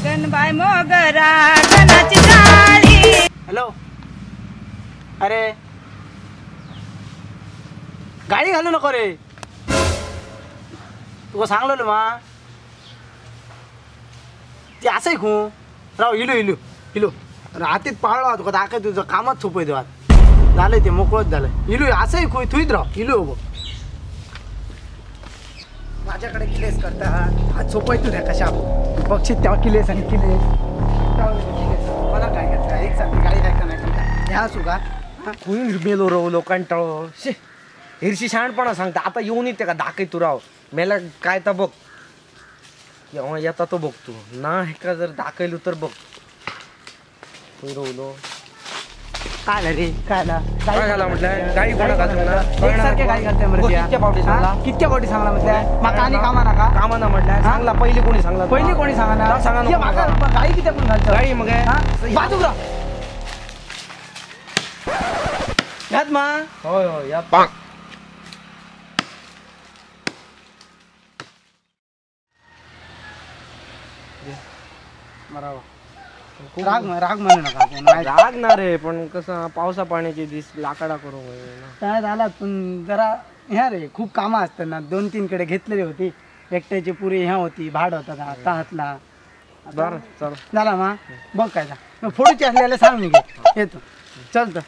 गणबाय मोगरा गणाची जाळी. हॅलो, अरे गाडी घालू नको रे, तुका सांगलो मा ते असंय खू राव. इलो इलो इलो हातीत पाळलो तुका दाखय, तुझं कामच सोपय देवात झालंय ते मोकळच झालंय. इलो असंय खू थंयच राव इलो. बघ माझ्याकडे किलेस करता हात सोपय तुझ्या कशा बक्षीत तेव्हा किलेस आणि किलेस मला काय करता एक सारखी गाडी काय नाही करता ह्या असू का कोण मेलो रवलो कंटाळो. शे हिरशी शहाणपणा सांगता आता येऊन येते का दाखय तू राव मेला काय तर बघ केव्हा येता तो बघ तू ना हे का जर दाखयलो तर बघ तू रवलो. काय रे काय काय झाला म्हटलं गाई कोणा घालतो ना एकसारखे गाई घालते मरे कितक्या पावटी सांगला कितक्या पावटी सांगला म्हटलं माका आणि कामा नका कामा ना म्हटलं सांगला पहिले कोणी सांगला पहिले कोणी सांगा ना सांगा ना माका गाई किती पण घालतो गाई मग बाजूक राव यात मा होय होय यात. बरोबर राग राग म्हणू नका राग ना रे पण कसं पावसा पाण्याचे दिस लाकडा करू काय झाला पण जरा ह्या रे खूप कामं असतात ना. दोन तीन कडे घेतलेली होती एकट्याची पुरी ह्या होती भाड होता ताहातला. बरं चल झाला मा बघ काय जा फोडूची असल्याला सांग मी येतो चलतो.